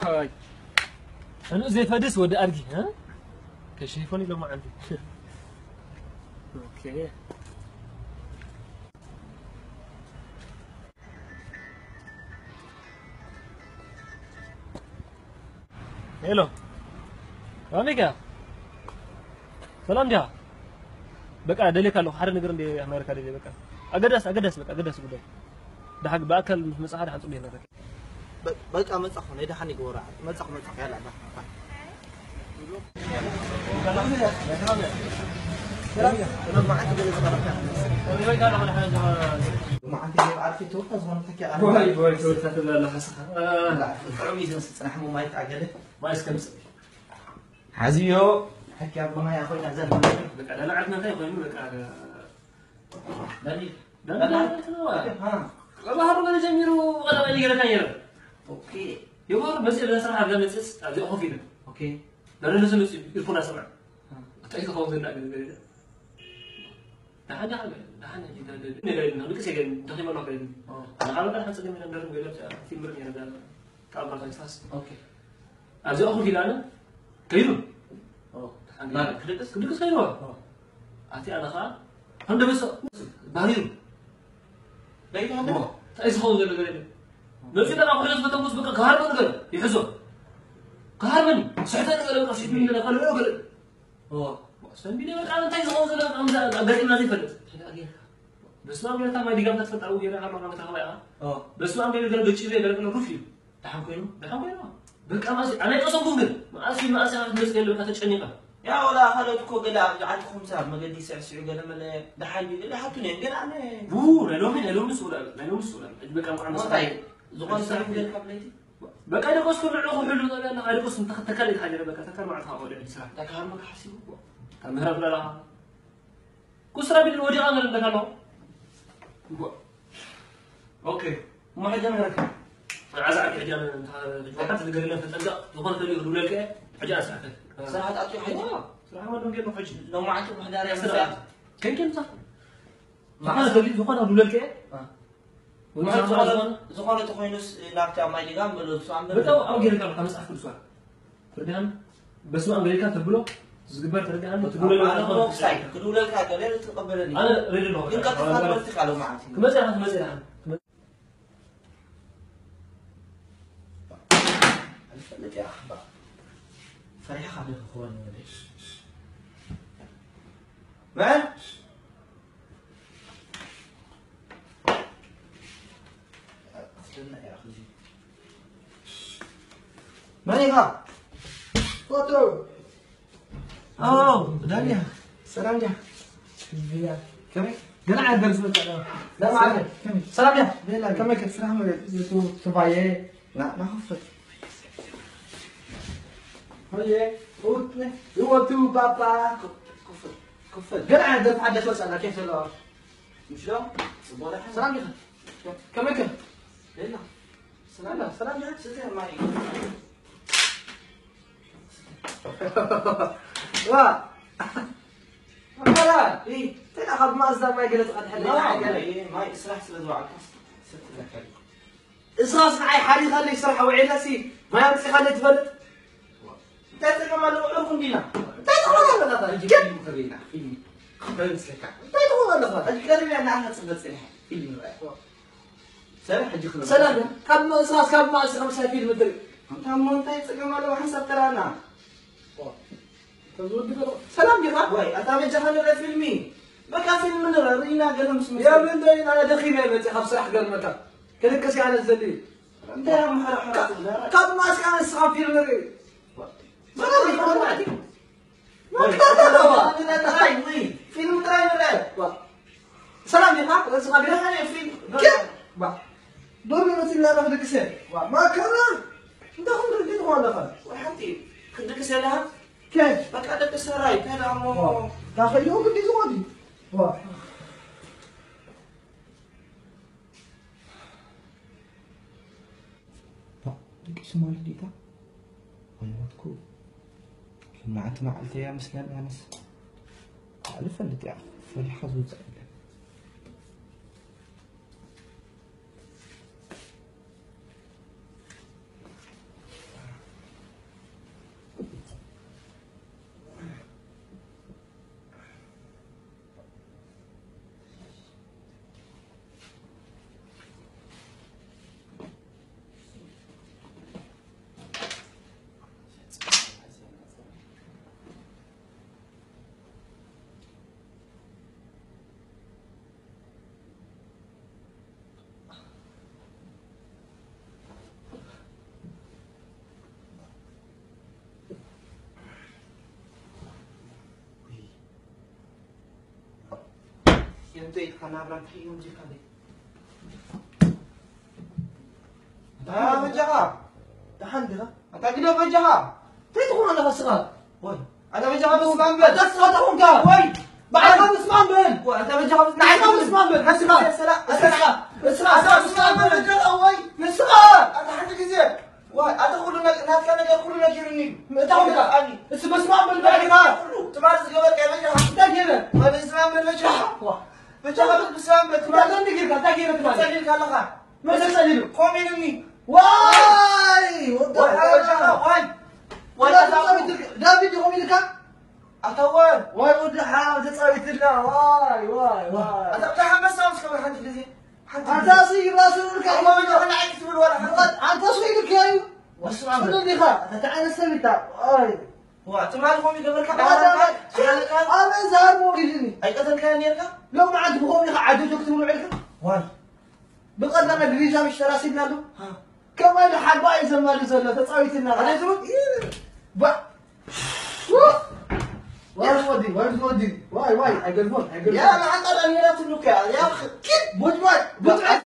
ኣይ፣ ሕኑእ ዘይፈድስ ወዲ ኣድጊ፣ እ? ከሽሪፎን ኢሎም መዓንቲ። ኦኬ። ሄሎ። ከመይ ኢኻ? ሰላም ዲኻ? በቃ ደልየካ ኣለኹ። ሓደ ነገር እንደ ኣማርካ ደልየ በቃ። ኣገዳስ፣ ኣገዳስ በቃ፣ ኣገዳስ ጉዳይ። ደሓን ብኣካል ምስ መጻኻ ደሓን ጽቡቕ ይነግረካ። በ-፣ በቃ መጻኹ፣ ናይ ደሓን ይግበራ። መጻኹ፣ መጻኹ፣ ያላ፣ ባ፣ ባ። መዓልቲ ገይሩ ዓርፊ ትወታ ዝኾነ ተኪኣ። ወይ፣ ወይ፣ ትወታ ትብላ ኣለኻ ስኻ። ላ፣ ጥዑም እዩ ዝመስል፣ ጽናሕ እሞ ማይ ተኣገደ። ማይ እስከምጽእ። ሓዝዮ፣ ሕኪ ኣቦና እያ ኮይና ዘላ። በቃ፣ ደላዓት እንታይ ኮይኑ፣ በቃ፣ ዳኒ፣ ዳኒ፣ ዳኒ፣ ዳኒ፣ ዳኒ፣ ዳኒ፣ አ። በባህሩ ገለ ጀሚሩ፣ ቀዳማይ ሊግ ገለ ካየረ። ኦኬ። የሆር፣ መጽእ ብዛ ስራሕ ኣብዛ መጽእስ፣ ኣብዚኣ ኮፍ ኢለ። ኦኬ። ዳኒ፣ ንሱ መጽእ፣ ኢርፎን ኣሰምዐ። አ። እንታይ ዝኸውን ዘሎ ገለ ገለ። ደሓን፣ ደሓን፣ ደሓን፣ ደሓን፣ ነገር የለን፣ ንቅስ የለን፣ ደኺመ ኣለኹ ገለ። ኦ። ኣነ ካብ በቃ ሓንጽእ ገለ፣ ገለ፣ ገለ፣ ፊልም ርእ ነይረ፣ ካብ ባርካ ይፋስ። ኦኬ። ኣብዚኣ ኮፍ ኢለ ኣነ፣ ከይዱ። ኦ። ደሓን፣ ና፣ ክድቅስ? ክድቅስ ከይዱ። ኦ። ኣቲ ኣነ ኸዓ፣ ከም ደበሰ፣ ባህሪሩ። ለይታ ኦ፣ እንታይ ዝኸውን ዘሎ ነገር የለን። መፂኡ ደኣ ኩሕለት ከተኩስ፣ በቃ፣ ክሃርመኒ ገለ፣ ይሕዞ። ክሃርመኒ፣ ስሕተኒ ገለ፣ በቃ፣ ስሒቱኒ ገለ፣ ካልኦ ገለ። ኦ። ሰንቢደ በቃ እንታይ ዝኸውን ዘሎ ከምዛ ኣጋጢምና ዘይፈልጥ። እንታይ ደኣ ጌርካ? በስመ ኣብ ጌርካ ማይ ዲጋምካ ትፈልጥ ኣብኡ ጌርካ ካብ መርዓም ትረኽባ ኢኻ። ኦ። በስመ ኣብ ጌርካ ገለ ገጭ ኢለ ገለ ገለ ሩፍ ኢሉ። ደሓን ኮይኑ? ደሓን ኮይኑ። በቃ ማሲ ኣነ ኣይቀሰንኩን ግን። መኣሲ መኣሲ ኣብ መጽእ ገለ በቃ ተጨኒቐ። ያ ወላ ካልኦት እኮ ገለ ኣብ ዓድኹም ሰብ መገዲ ስዕስዑ ገለ መለ ደሓን ድዩ ገለ ሓቱን እዮም። ግን ኣነ ው፣ ናይ ሎሚ፣ ናይ ሎሚ ስውር ኣሎ። ናይ ሎሚ ስውር ኣሎ። ሕጂ በቃ መርዓም እንታይ? ዝኾነ ሰብ ገለ ካብ ለይቲ? በቃ ደቆስ ኩሉ ዕቑ ሕሉ ጣብያ ኣለኻ። ደቆስ እንተ ተካል ኢኻ ገለ በቃ ተካል ማዕልትኻ ቆልዑ ዕዲ ስራሕ። እንታይ ክሃርመካ ሓሲቡ እኮ? ካብ ምህራብ ላላ። ኩስራ ቢል ወዲቓ ገለ እንደካ ኣለኹ። እኮ። ኦኬ። እሞ ሕጂ ነገረካ። ዓዛ ዓዲ ሕጂ ኣነ እንተ ሕጂ ወሓት ዝገለለ ፈጠጋ ዝኾነ ፈሊ ክድውለልከ ሕጂ ኣስራሕከ። ስራሕ ኣጣጥዩ ሕጂ? ስራሕ ወንድም ገለ ሕጂ። ሎማዓንቲ ምሕዳር እያ ስራሕ። ስራሕ። ከንከን ምሳ። ዝኾነ ፈሊ ዝኾነ ክድውለልከ? አ። ወይ ማለት ዝሓዝኻ ዝኾነ፣ ዝኾነ፣ ዝኾነ ተኾይኑስ ናብቲ ኣብ ማይ ሊጋ ምበሎ እሱ ኣንበር በጣም ኣብ ገይርካ ካብ መጽሓፍ ቅዱስ ጋር ተረዲኻኒ? በስመ ኣብ ገይርካ ተብሎ ዝግበር ተረዲኻኒ? ትብሎ ኣብ ኣለኻ? ኣነ ኦፍሳይድ ክድውለልካ ገለ ትቀበለኒ። ኣነ ሬድዮ ኣለኹ። ግን ቀጥታ ኣነ ትመልስ ቃል መዓልቲ። ክመጽእ ኢኻ፣ ክመጽእ ኢኻ። ክመ- ኣይፈልጥ እያ፣ ኣሕባ። ፈሪሕኻ ዶ ክኸውን ወደ? መን? መን ኢኻ? ፎቶ። ኣዎ፣ ዳንያ። ሰላም ድያ? ከመይ? ገና ዓገር ዝመጣ። ለማለ። ከመይ? ሰላም ድያ? ቤላ። ከመይ ከ? ስራሕ መገድ። ቱ-፣ ቱባዬ። ና፣ ና፣ ክፈት። ሆየ፣ ኡት፣ ነ፣ ይወቱ፣ ባባ። ክፈት፣ ክፈት። ገና ዓገር ተሓደሰ ወጻና፣ ኬፍ ዘለዋ። ምሽ ዶ? ጽቡቕ ዲኻ? ሰላም ዲኻ? ከመይ ከ? ቤላ። ሰላም፣ ሰላም ዲኻ? ስተ ማይ። ዋ። ኣላ፣ ኢ፣ ተላ ካብ ማእዝዳ ማይ ገለ ትቐድሐለይ፣ ዋ፣ ማይ ገለ። ማይ፣ ስራሕ ስለ ዝወዓልካ፣ ስትለካ። እሳስ ንዓይ ሓሪኻለይ ስራሕ ውዒለሲ፣ ማይ ኣምጺኻለይ ትፈልጥ? እንታይ ጸገም ኣለዎ? ዕርኩ እንዲና። እንታይ ትኾን ኣለኻ? ሕጂ ፊልም ክርኢ ኢና፣ ፊልም። እንታይ ይመስለካ? እንታይ ትኾን ኣለኻ? ሕጂ ቀሪብ እያ፣ ንዓኻ ጽበ ጽኒሓ። ፊልም ንርኣያ። ሰላም፣ ሕጂ ክነብር። ሰላም፣ ካብ መ-፣ እሳስ ካብ መኣስ ከም ሳይ ፊልም ትርኢ? ኣንታ እሞ እንታይ ጸገም ኣለዎ? ሓንሳብ ተራና። ኦ፣ ተዝወዲ ገለ። ሰላም ዲኻ? ወይ፣ ኣታ በጃኻ ንርአ ፊልሚ። በቃ ፊልም ንርአ፣ ርኢና ገለ ምስ ምስ። ያ ምን ደይና፣ ደኺመ መጽእ ካብ ስራሕ ገርመካ። ክልቅስ እየ ኣነ ዝደሊ። እንታይ ኣብ ምሕረሕራ ትብላ? ካብ መኣስ እየ ኣነ ንስኻ ፊልም ንርኢ? ሰላም ዲኻ? ፊልም ጥራይ ንርኢ። ፊልም ጥራይ ንርአ። ዋ። ሰላም ዲኻ? ርእስኻ ዲኻ? ናይ ፊልም። ኬፍ። ዋ። ዶርሚ መፂና ኣለኹ ድግሰ። ዋ። ማከራ። እንታይ ኹን ድርጊት ኾን ኣለኻ? ወይ ሓንቲ። ክድግስ የለኻ? ኬፍ። በቃ ደቂ ሰራይ። እንታይ ደኣ እሞ? ዋ። ታኸዮ ግዲ ዝኾን እዩ። ዋ። ባ፣ ደቂሱ ማለት ዲታ? ኣይሞትኩ። ሎማዓንቲ መዓልቲ እያ መስለኒ ኣነስ። ባዕሉ ፈልጥ እያ። ፈሪሕካ ዝውፅእ የለን። እንተ ኢልካ ናብራ ትሕይም ዲኻ እንዴ? ኣታ በጃኻ። ደሓን ዲኻ? ኣታ ግደ በጃኻ። እንታይ ትኾን ኣለኻ ንስኻ? ወይ፣ ኣታ በጃኻ ምስማም በል። ኣታ ንስኻ እንታይ ኾንካ? ወይ፣ ባዕልኻ ምስማም በል። ወይ፣ ኣታ በጃኻ ምስ-፣ ንዓኻ ምስማም በል። ንስኻ፣ ንስኻ፣ ንስኻ፣ ንስኻ ምስማም በል። በጃኻ ወይ። ንስኻ። ኣታ ሓንቲ ግዜ። ዋይ፣ ኣታ ኩሉ ነግ-፣ ናትካ ነገር ኩሉ ነጊሩኒ እዩ። ምእታው ኢኻ። ኣኒ። እሱ በስመ ኣብ በል በል ኢኻ። ኩሉ ትማሊ ዝገበርካዮ በጃኻ። እንታይ ገይረ? ወይ በስመ ኣብ በል በጃኻ። ዋ። በጃኻ በል በስመ ኣብ በል ትማሊ። እንታይ ገይርካ? እንታይ ገይረ ትማሊ? ጸሊልካ ኣለኻ። መን ተጸሊሉ? ኮሚኑኒ። ዋይ! ወዳ ዋይ፣ በጃኻ፣ ዋይ። ዋይ፣ ዋይ፣ ተጻዊት ዳዊት ኮሚኑካ? ኣታ ዋይ። ዋይ፣ ወዲ ሓው ተጻዊትልና። ዋይ፣ ዋይ፣ ዋይ። ኣታ ብታ ሓንበሳ ምስ ከበር ሓንቲ ግዜ። ሓንቲ ኣታ ግዜ። ሲ ራሱ ልካ ኣታ ወዲ ሓንበሳ። ሓንበሳ ክትብል ዋላ ሓንቲ። ኣታ ሲ ልካ እዩ። በስመ ኣብ። ጽሉል ዲኻ? ኣታ እንታይ ዓይነት ሰብ ኢልካ? ኣይ። ዋ፣ ትማሊ ኾም ይገበርካ ኣታ ዓዋራ ኣታ ኣታ ኣበይ ዝሃርሞ ግድኒ? ኣይቀተልካዮ ኔርካ? ሎም መዓልቲ ብኸምኡ ኢኻ ዓጀጆ ክትብል ውዒልካ? ዋይ። ብቐዳመ ግሪሻ ምሽ ተራሲብና ኣሎ። ሃ። ከማይ ሓጓ እዩ ዘማሊ ዘሎ፣ ተጻዊትና። ኣነ ዝብል? ባ-፣ ዋይ ወዲ፣ ዋይ ወዲ፣ ዋይ፣ ዋይ፣ ኣይገድፎን፣ ኣይገድፎን። ያ፣ ንዓንጣ ዳ ኔራትሉ እኮ እያ። ያ፣ ኪድ፣ ቡጭ፣ ቡጭ።